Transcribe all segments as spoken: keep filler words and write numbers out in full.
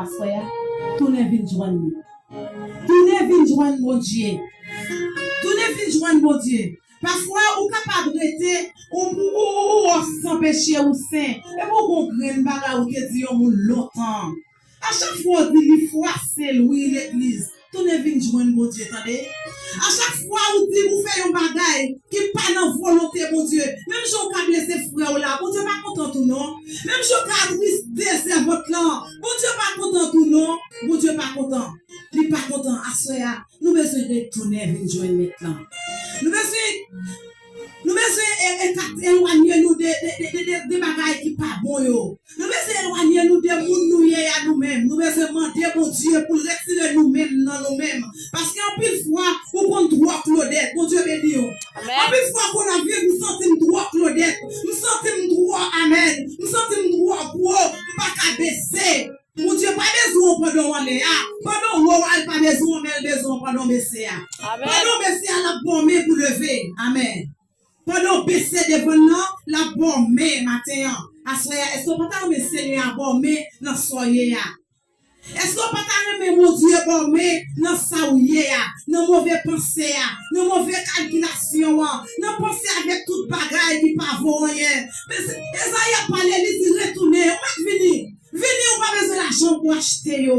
Aswè a, tounen vin jwenn li. Tounen vin jwenn Bondye. Tounen vin jwenn Bondye. Pafwa, ou kapab rete, ou, ou, ou, ou wè w san peche, ou sen. Epi w gon grenn bagay ou te di yon moun lontan. A chak fwa w di li fwase l, wi, legliz, tounen vin jwenn Bondye, tande. A chak fwa ou di ou fè yon bagay ki pa nan volonte Bondye, menm jan w ka blese frè w la, Bondye pa kontan tou non. Menm jan w ka atriste sèvant lan, Bondye pa kontan tou non. Bondye pa kontan. Li pa kontan. Aswè a, nou bezwen retounen vin jwenn Mèt lan. Nou bezwen, nou bezwen e, e, elwanye nou de, de, de, de, de, de bagay ki pa bon yo. Nou bezwen elwanye nou de moun nou ye a nou menm. Nou bezwen mande Bondye pou l retire nou menm nan nou menm. Paske anpil fwa, ou konn twò Klodèt. Bondye beni w. Amèn. Anpil fwa, kounye a, m santi m twò Klodèt. M santi m twò, amèn. M santi m twò gwo. M pa ka bese. Bondye pa bezwen w pandan w anlè a. Pandan w wo a, l pa bezwen w, men l bezwen w pandan w bese a. Amèn. Pandan w bese a, l ap ba w men pou leve. Amèn. Pandan w bese devan l nan, l ap ba w men maten an. Aswè a, èske w pa ta renmen Senyè a ba w men nan sa w ye a? Èske w pa ta renmen Bondye ba w men nan sa w ye a? Nan move panse a, nan move kalkilasyon an, nan panse avèk tout bagay ki pa vo anyen. Men se, Ezayi ap pale, li di, retounen, ou mèt vini. Vini, ou pa bezwen lajan pou achte yo.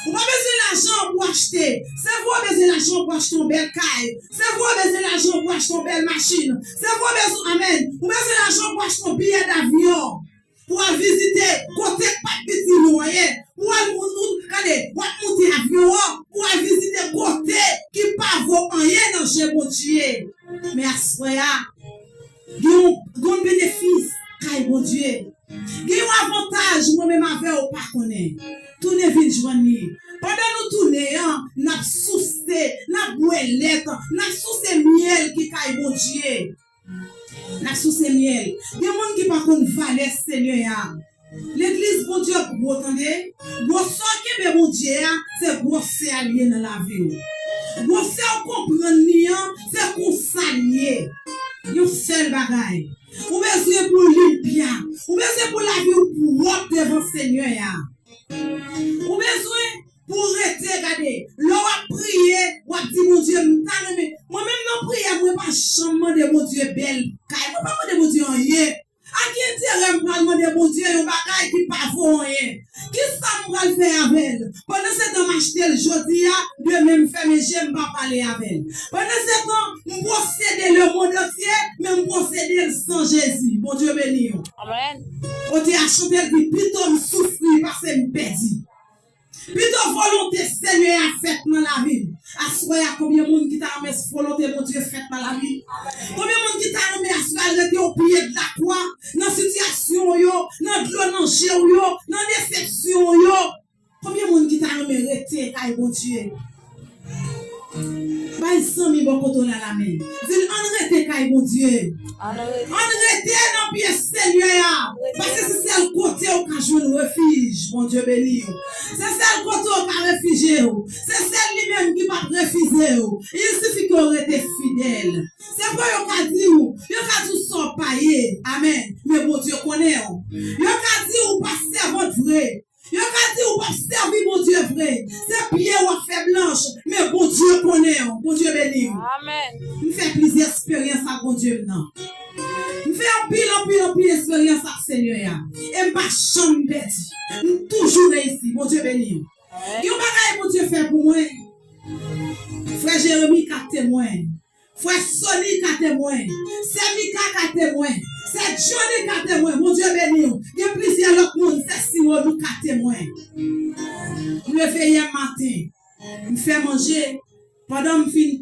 Ou pa bezwen lajan pou achte. Se vre w bezwen lajan pou achte yon bèl kay. Se vre w bezwen lajan pou achte yon bèl machin. Se vre w bezwen, amèn. Ou bezwen lajan pou achte yon biyè davyon. Pou al vizite kote k pa t piti nou anyen. Pou al, ou, ou, gade, w ap monte avyon an. Pou al vizite kote ki pa vo anyen nan je Bondye. Men aswè a, gen yon, gen yon benefis kay Bondye. Gen yon avantaj mwen menm avè w pa konnen. Tounen vin jwenn li. Pandan nou tounen an, n ap souse, n ap bwè lèt, n ap souse myèl ki kay Bondye. N ap souse myèl. Gen moun ki pa konn valè Senyè a. Legliz Bondye gwo, tande. Gwosè w kenbe Bondye a, se gwosè a l ye nan lavi w. Gwosè w konprann li an, se konsa l ye. Yon sèl bagay. Ou bezwen pou w linpya. Ou bezwen pou lavi w pwòp devan Senyè a. Ou bezwen pou w rete, gade. Lè w ap priye, w ap di, Bondye, m ta renmen. Mwen menm nan priyè, mwen pa janm mande Bondye bèl kay. Mwen pa mande Bondye anyen. A ki enterè m pral mande Bondye yon bagay ki pa vo anyen? Kisa m pral fè avè l? Pandan se tan m achte l jodi a, demen m fèmen je m, m pa pale avè l. Pandan se tan, m posede lemonn antye, men m posede l san Jezi. Bondye beni w. Amèn. Otè a chante, l di, pito m soufri pase m pèdi. Pito volonte Senyè a fèt nan lavi m. Aswè a, konbyen moun ki ta renmen volonte Bondye fèt nan lavi m? Konbyen moun ki ta renmen aswè a rete o pye de la kwa, nan sitiyasyon w yo, nan dlo nan je w yo, nan desepsyon w yo? Konbyen moun ki ta renmen rete kay Bondye? Bay zanmi bò kote w la lamen. Di l, ann rete kay Bondye. Ann rete. Ann rete nan pye Senyè a. Ann rete. Paske se sèl kote ou ka jwenn refij. Bondye beni w. Se sèl kote ou ka refijye w. Se sèl li menm ki p ap refize w. Il sifi ke w rete fidèl. Se vre yo ka di w, yo ka di w sa w pa ye. Amèn. Men Bondye konnen w. Yo ka di w pa sèvant vre. Yo ka di w p ap sèvi Bondye vre. Se pye w ap fè blanch, men Bondye konnen w. Bondye beni w. Amèn. M fè plizyè eksperyans ak Bondye m nan. M fè anpil, anpil, anpil eksperyans ak Senyè a. E m pa janm pèdi. M toujou reyisi. Bondye beni w. Amèn. Yon bagay Bondye fè pou mwen. Frè Jeremi ka temwen. Frè Sony ka temwen. Sè Mika ka temwen. Sè Johnny ka temwen. Bondye beni w. Gen plizyè lòt moun. Sè Siwo nou ka temwen. M leve yè maten. M fè manje. Pandan m fin